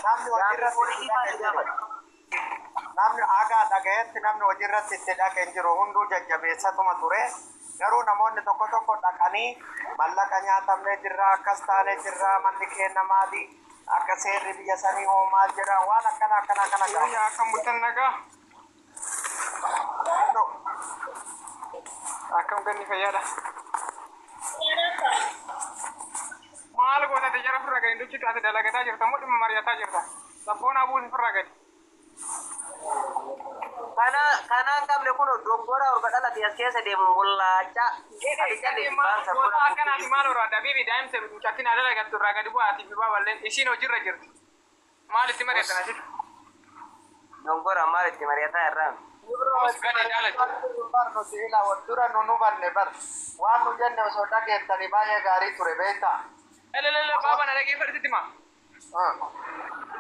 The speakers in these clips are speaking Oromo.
Gaafii Namni gaafii hojiirratti itti poolisii dhaqe faa si hin jiru. gaafata. Namni haga dhagayetti namni hojiirratti itti dhaqe hin jiru. Hunduu jajjabeessatuma ture. Garuu namoonni tokko tokko dhaqanii mallaqa nyaatamnee jirra, akkas taanee jirra, manni keenya maali, akka seerri biyya sanii hoo maal jedha, waan akkana akkana kana Yooyyaa gaafatu. akkam bultan nagaa? No. Akkam ganni fayyaadha? Maal goota ati jara ofirraa gadi duchitti ati dalagataa jirta moo dhimma mari'ataa jirta? Sabboonaa buusi ofirraa gadi. Kana kanaan qabne kun dongora orba dhalate as keessa deemu mullaachaa. Jedhe Ati gadi calli maal baan goota sabboona akkanaati buusi. maal barbaadda? Bibi daa'imsa mucattiin haa dalagattu irraa gadi bu'aa ati fi baaballeen isiin hojiirra jirti. Maal itti mari'attan asitti? Dongora maal itti mari'ataa irraa? Ibro Os itti gadi mari'achaa jaalatti. jirru bar nuti ila wal dura nu hubanne bar waan nu jenne osoo dhageettanii baay'ee gaarii ture beektaa. Elelele baaba na dhageeffadhu sitti himaa.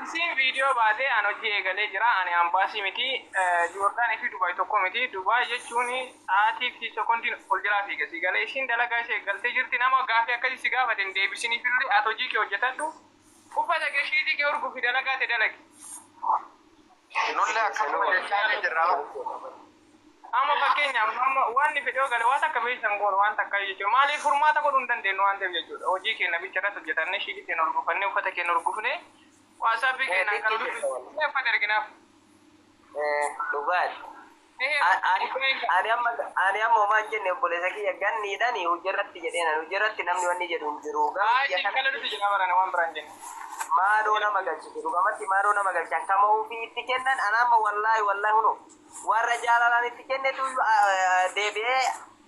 Isiin viidiyoo baatee an hojii eegalee jira ani ambaasii miti Joordaanii fi Dubaay tokko miti Dubaay jechuun sa'aatii fi sekondiin ol jalaa fiiga si galee isiin dalagaa ishee eegaltee jirti nama gaafii akkasii si gaafate hin deebisiniifillee ati hojii kee hojjetadhu uffata kee shiitii kee urgufi dalagaa tee dalagi. Nullee akkasuma jechaanii jirra. Amma fakkeenyaaf amma wanni fedhe yoo gale waan takka beeksisan goonu waan takka jechuudha. Maaliif furmaata godhuu hin dandeenyu waan ta'eef jechuudha. Hojii keenya bicha irratti hojjetannee shiitii keenya hurgufannee uffata keenya hurgufnee WhatsApp keenyaan kan Likkii jirta nu wal. dubbisnee uffata erginaaf. Dhugaati. Ehe Ani gubbeen kan. ani amma ani amma homaa hin jenne obboleessa kiyya ganniidhaan hojirratti jedheen ani hojirratti namni wanni jedhu hin jiru. Garuu Baay'ee biyya kana kala nuti jedhaa barane waan biraan jenne. maaloo nama galchite dhugamatti maaloo nama galchan kama ofii itti kennan ana amma wallaahi wallaahi hunu warra jaalalaan itti kennetu deebi'ee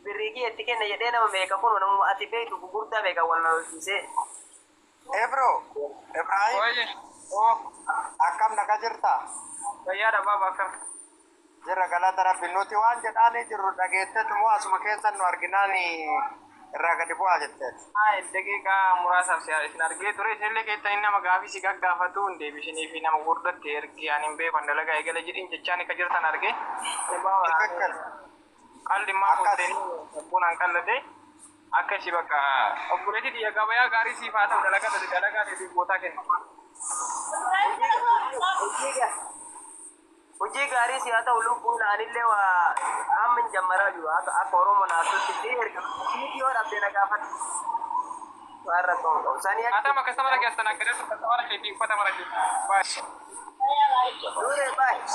birrii kiyya itti kenne jedhee nama meeqa kun namuma ati beektu gugurdaa meeqa wal lolchiisee. Ebro, Ibrahim, Waayee. Oo. akkam naga jirta? Fayyaadha baaba akkam. Jirra galata rabbi. Nuti waan jedhaanii jirru dhageettetu moo asuma keessan nu arginaan irraa gadi bu'aa jetteeti. Hayi daqiiqaa muraasaaf si isin argee ture isinillee keessanii nama gaafii si gaggaafatu hin deebishinii fi nama gurguddatti ergi ani hin beeku ani dalagaa eegale jedhin jechaan akka jirtan arge. Tikikkil. Qalli maa Akkas. fuuteenii sabboonaan qallate akkasi bakka obboleettii xiyya gabayaa gaarii siif haa ta'u dalagaa ta'e dalagaa ta'e gootaa kenna. Hojii hojii gaarii si haa ta'u lubbuun anillee waa amma hin jammaraa jiru akka akka Oromoo naasutti fi erga miti yoo dhabde na gaafadhu. Waan rakkoo hin qabu. Sanii Haa achi ta'u kastamara keessan akka jedhu kastamara keetii uffata mara keetii. Baay'ee. duure baay'ee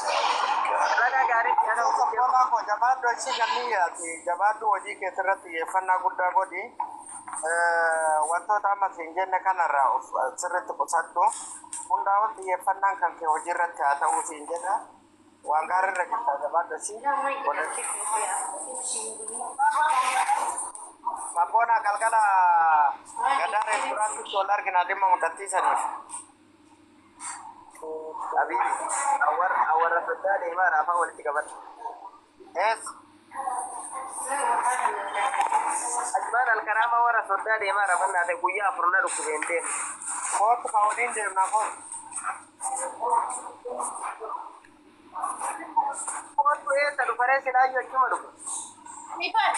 dalagaa gaarii si haa ta'u hojii Sabboonaa koo jabaadhu achi kanneen yaati. Jabaadhu hojii keessarratti xiyyeeffannaa guddaa godhi. Wantoota amma siin jenne kanarraa of sirriitti qusadhu. Hundaa ol xiyyeeffannaan kan kee hojii irratti haa ta'uu siin jedha. Waan gaarii irra jirta jabaadhu achi. Sabboonaa galgala gadaa reesturaantitti wal argina dhimma mudattiisaniif. Habibi awwarra awwarra soddaa deemaa raafaa walitti qabadhu. Ees. Ajmaan alkaraama warra soddaa deemaa rafannaa ta'e guyyaa afur na dhukkubeen deemu. Kootu ka waliin deemna kootu. Kootu eessa dhufaree silaayyuu achuma dhufu.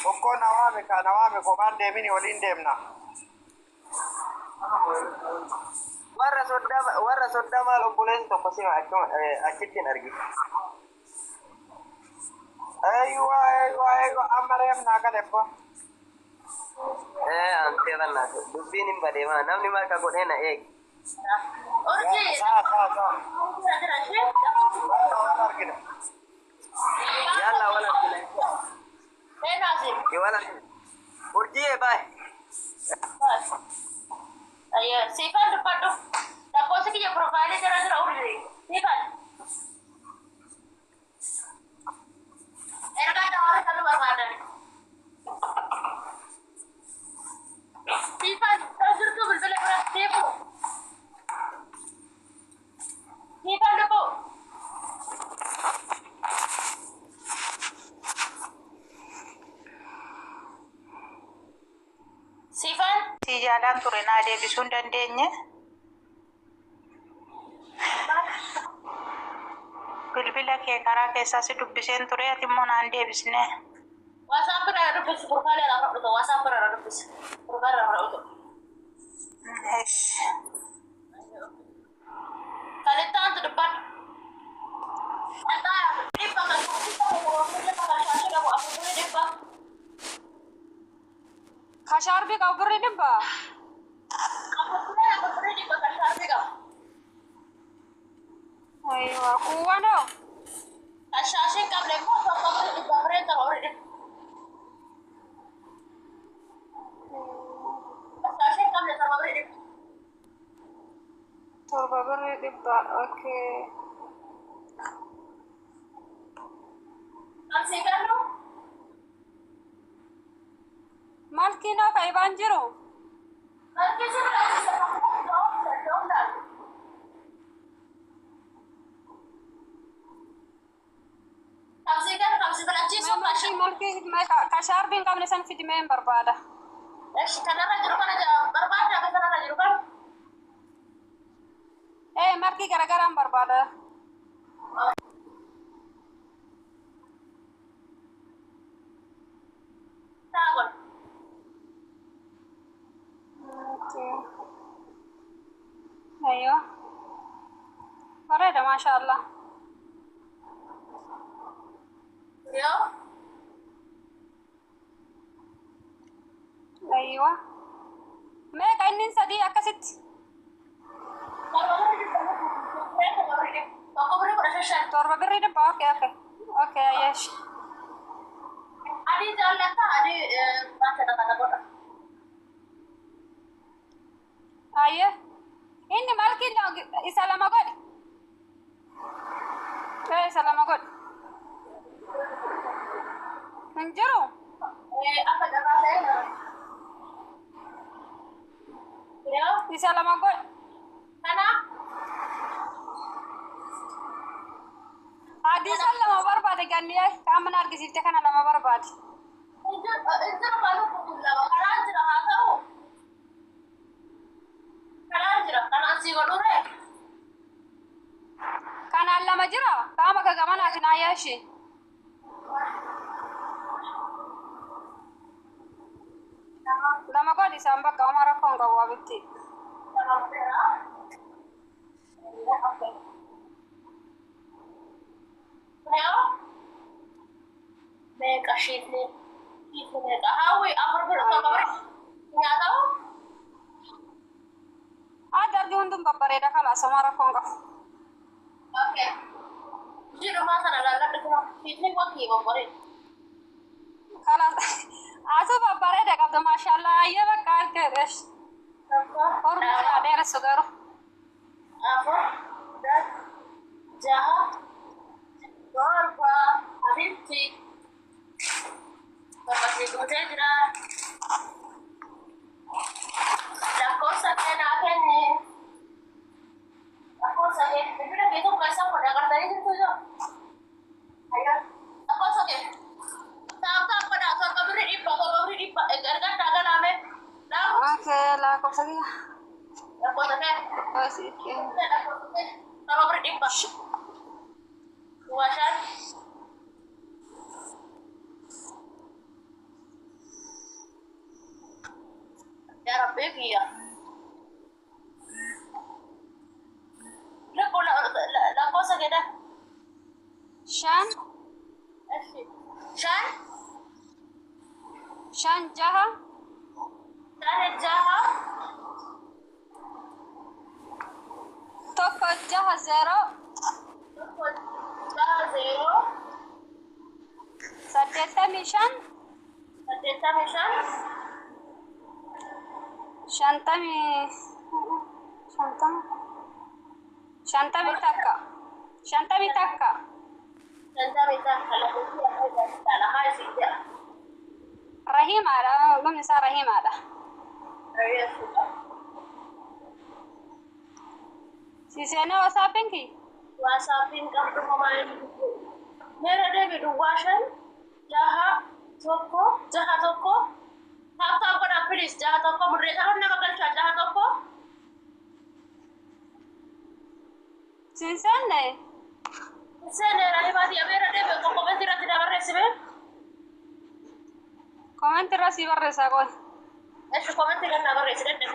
Tokko na waame ka na waame kophaan deemini waliin deemna. Warra soddaa warra soddaa maal obboleessi tokko sima achuma achitti hin arginu. Eeyyuwa eeyyuwa eeyyuwa amma reefnaa gale bo. Antee bannaatu dubbiin hin badeemaa namni marka godhee na eegi. Saa saa saa. Wal wal argina. Yalla wal argina. Wal argina. Urji'ee baay. Siifan dubbadhu. Lakkoofsi kiyya piroofaayilii jala jira urjii. Siifan. Ergaa daawwata kan barbaadan. Siifan kan jirtu bilbila bira siifu. Siifan dubbu. Siifan. Si jaalaan ture naa deebisuu hin dandeenye. Bilbila kee karaa keessaa si dubbiseen ture ati immoo naan deebisne. WhatsApp irraa dubbisi piroofaayilii irraa fudhatu. WhatsApp irraa dubbisi. Piroofaayilii irraa fudhatu. Eesh. Ka shaarbii qabu birrii dhibba. Afur birrii dhibba kan shaarbii qabu. Aywa kuwwan hoo? Kan shaashii hin qabne immoo torba birrii dhibba afureen torba birrii dhibba. Kan shaashii hin qabne torba birrii dhibba. Torba birrii dhibba. Okay. Kan sii kennu Malkiinoo ka ibaan jiru? Malkii si bira jira kan laalu. Kan sii kennu kan si filachiisu kan Malkii malkii ka shaarbii hin qabne san fidimee hin barbaada. Eshi kanarra jiru kana barbaadda akka kanarra jiru kana. Ee malkii garagaraa hin barbaada. Taabon. Okay. Aywa. Bareeda maasha Allah. Yoo. Aywa. Meeqa inni sadii akkasitti? Torba birrii dhibba. Torba birrii dhibba. Tokko birrii kudha shan. Torba birrii dhibba. Okay okay. Okay ayyesh. Adii jaallatta adii gurraacha kana godha. Ayye. Inni malkii isa lama godhi. Ee isa lama godhi. Hin jiru? Akka carraa ta'e yoo. Isa lama godhi. Kana Adii san lama barbaade ganni qaama na argisiifte kana lama barbaade. Hin jiru maaluu kun lama karaan jira haa ta'u. Karaan jira kanaan sii godhure. Kanaan lama jira qaama gagamanaatiin ayyaa ishee. Lama godhi isaan bakka homaa rakkoo hin qabu abitti. Lama godheera. Yoo. Meeqa shiifni shiifni meeqa hawwi afur bira torba bira nyaatamu. Adda argi hundum babbareeda kalaas homaa rakkoo hin qabu. Okay. Jirumaa sana laalladhu kuma shiifni wakii babbareeda. Kalaas asuu babbareeda qabdu maashaallah ayyee bakka argeedhesh. Tokko Ormi isaa dheeressu garuu. Afur jaha torba habibti torba si guutee jira. Lakkoofsa kee naa kenni. Lakkoofsa kee bilbila kee tokko isa godha agartanii jirtu joo. Lakkoofsa kee. Taaf taaf godha torba birrii dhibba torba birrii dhibba ergaddaa galaame. Okay lakkoofsa kiyya. Lakkoofsa kee. Asii. Lakkoofsa kee torba birrii dhibba. Dua shan. Yaa Rabbi kiyya. Lakkoofsa kee dha. Shan Shan. Shan jaha Shan jaha. Tokko jaha zeero Tokko jaha zeeroo. 85 85. Shantamii shantama 51 51. 51 lakkoofsi haa isin jedha. Rahimaadha dhumni isaa rahimaadha. Si seenee WhatsAppiin kiyya? WhatsAppiin qabdu homaa meera deebi duwwaa shan jaha tokko jaha tokko tap tap godhaa please jaha tokko murreessaa nama galchaa jaha tokko. Siin seenne? Seene rahimaati meera deebi comment irratti na barreessime. Comment irra sii barreessaa qoy. Eshi comment irratti na barreessi danda'e.